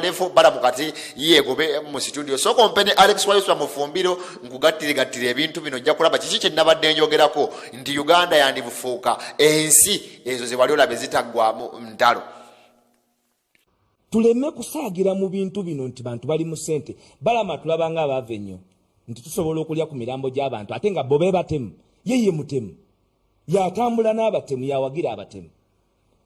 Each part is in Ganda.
level. Balamu kati yeegobe mu studio. Sooka ompe ne Alex Waiswa Mufumbiro, nkugattiregattire ebintu bino, ojja kulaba kiki kye nabadde njogerako nti Uganda yandibufuuka ensi ezo ze wali olaba ezitaggwamu ntalo. Tuleme kusaagira mu bintu bino nti bantu bali mu ssente. Balama tulaba nga abaava ennyo nti tusobola okulya ku mirambo gy'abantu, ate nga bo be batemu. Ye ye mutemu, yatambula n'abatemu, yawagira abatemu,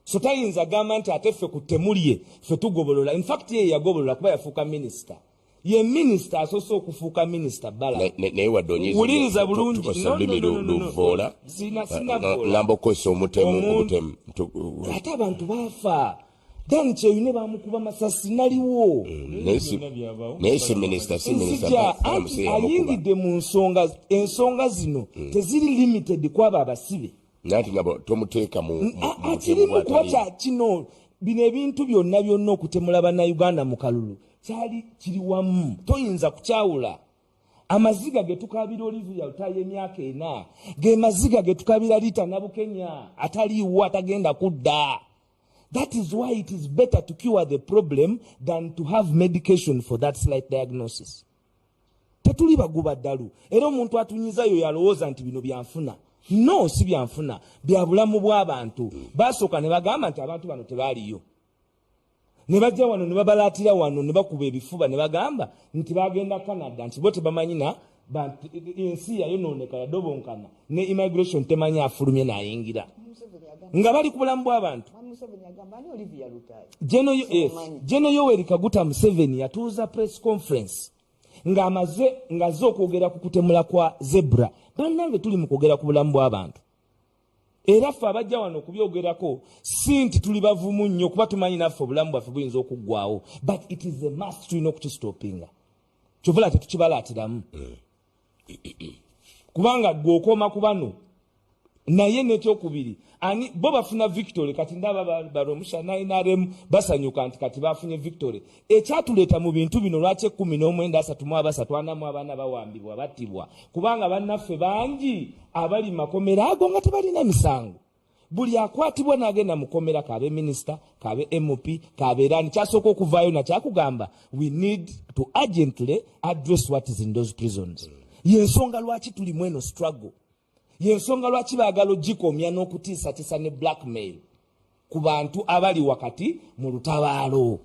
so tayinza gamba nti ate ffe ku ttemu lye ffe tugobolola. Infact, ye yagobolola kuba yafuuka minisita. Ye minisita asoose okufuuka minisita bala. Naye wadde onyiiza, Wuliriza bulungi. Tukozesa No, olulimi no, no, no, no. luvoola. Sinavoola. Ngamba okukozesa omutemu, obutemu. Ate abantu baafa. Dan Kyeyune bamukuba masasi, naliwo. Naye si minisita, si minisita. Nzija. Balamu Anti si yamukuba. Ayingidde mu nsonga. Ensonga zino teziri limited kwabo abasibe. Nanti nga tomuteeka mu butemu Akirimu kuba bw'atali. Kya kino, bino ebintu byonna byonna okutemula Bannayuganda mu kalulu kyali kiri wamu, toyinza kukyawula. Amaziga ge tukabira Olivia Lutaaya emyaka 4 ge maziga ge tukabira Rita Nabukenya ataliiwo, atagenda kudda. That is why it is better to cure the problem than to have medication for that slight diagnosis. Tetuli baguba ddalu, era omuntu atunyizayo yalowooza nti bino byanfuna. No, si byanfuna, bya bulamu bw'abantu. Basooka ne bagamba nti abantu bano tebaaliyo, ne bajja wano ne babalaatira wano ne bakuba ebifuba ne bagamba nti bagenda Canada, nti bo tebamanyi na ensi yayonooneka, yadobonkana, ne immigration temanyi afulumye n'ayingira, nga bali ku bulamu bw'abantu. Yes. General Yoweri Kaguta Museveni yatuuza press conference ng'amaze ng'azze okwogera ku kutemula kwa Zebra. Bannange, tuli mu kwogera ku bulamu bw'abantu, era ffe abajja wano okubyogerako si nti tuli bavumu nnyo, kuba tumanyi naffe obulamu bwaffe buyinza okuggwawo, but it is a must, tulina okukistopinga. Kyovula tetukibalaatiramu, kubanga gwe okoma ku bano. Naye nekyokubiri, ani bo bafuna victory? Kati ndaba baromushana NRM basanyuka nti kati bafunye victory. Ekyatuleeta mu bintu bino, lwaki 19 33 44 bawambibwa, battibwa? Kubanga bannaffe bangi abali makomera ago nga tebalina misango. Buli akwatibwa n'agenda mukomera, kabe minisita, kabe MP, kabeerani, kyasooka okuvaayo nakyakugamba, "We need to urgently address what is in those prisons." Yensonga lwaki tulimu eno struggle, yensonga lwaki baagala ogikomya n'okutiisatiisa ne blackmail ku bantu abali wakati mu lutabaalo.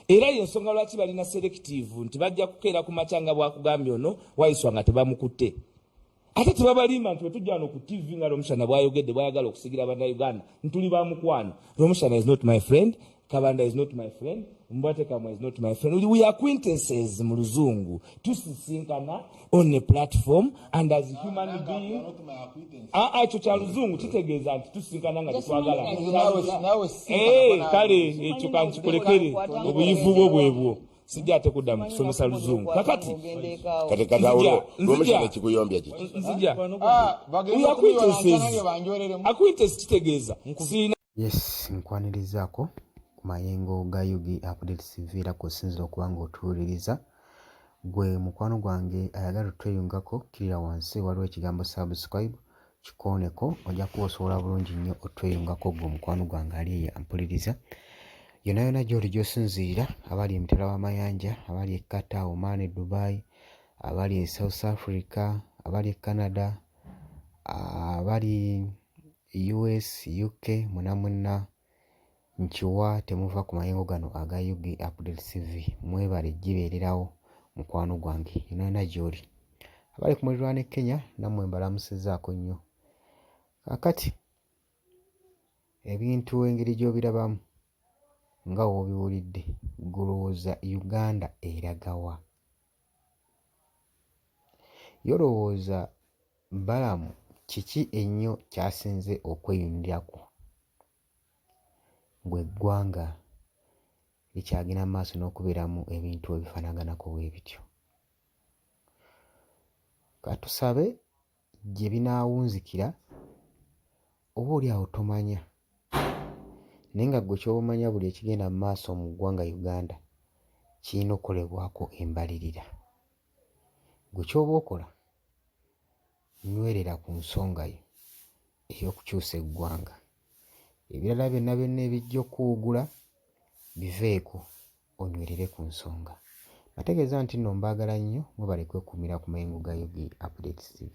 Era yensonga lwaki balina selective nti bajja kukeera ku makya nga bwakugambye ono Wayiswa nga tebamukutte. Ate tebabalimba nti wetujja wano ku TV nga Romushana bwayogedde, bwayagala okusigira Bannayuganda ntuli bamukwano. Romushana is not my friend, Kabanda is not my friend, Mbwatekamwa is not my friend. We are acquaintances mu luzungu, tusisinkana on a platform and as human being. Ah, ah, ekyo kya luzungu kitegeeza nti tusisinkana nga tetwagala. Kale ekyo kankikulekere, obuyivu bwo bwebwo, sijja ate kudda mu kusomesa luzungu kakati. Kati katawulo Lwomushana kikuyombya kiki? Nzija. We are acquaintances. Acquaintance kitegeeza siina. Yes, nkwanirizaako ku mayengo ga UG Updates TV, era kw'osinzira okuba ng'otuwuliriza. Gwe mukwano gwange ayagala otweyungako, kkirira wansi, waliwo ekigambo "subscribe", kikooneko, ojja kuba osobola bulungi nnyo otweyungako. Gwe omukwano gwange ali eyo ampuliriza, yonna yonna gy'oli gy'osinziirira, abali emitala w'amayanja, abali e Qatar, Oman, e Dubai, abali e South Africa, abali e Canada, abali US, UK, mwena mwenna nkiwa temuva ku mayengo gano aga UG Updates TV. Mwebale gibeererawo mukwano gwange yonna yonna gy'oli. Abali ku muliraano e Kenya, nammwe mbalamusizzaako nnyo. Kaakati ebintu engeri gy'obirabamu nga w'obiwulidde, ggwe olowooza Uganda eraga wa? Ye olowooza Balamu kiki ennyo ky'asinze okweyunirako ng'eggwanga likyagenda mu maaso n'okubeeramu ebintu ebifaanaganako bwe bityo? Katusabe gye binaawunzikira, oba oli awo tomanya, naye nga ggwe ky'oba omanya, buli ekigenda mu maaso mu ggwanga Uganda kirina okkolebwako embalirira. Ggwe ky'oba okola, nywerera ku nsonga yo ey'okukyusa eggwanga. Ebirala byonna byonna ebijja okkuwugula biveeko. onywerere ku nsonga. Mbategeeza nti nno mbaagala nnyo, mwebale kwekuumira ku mayengo ga Ug Updates TV.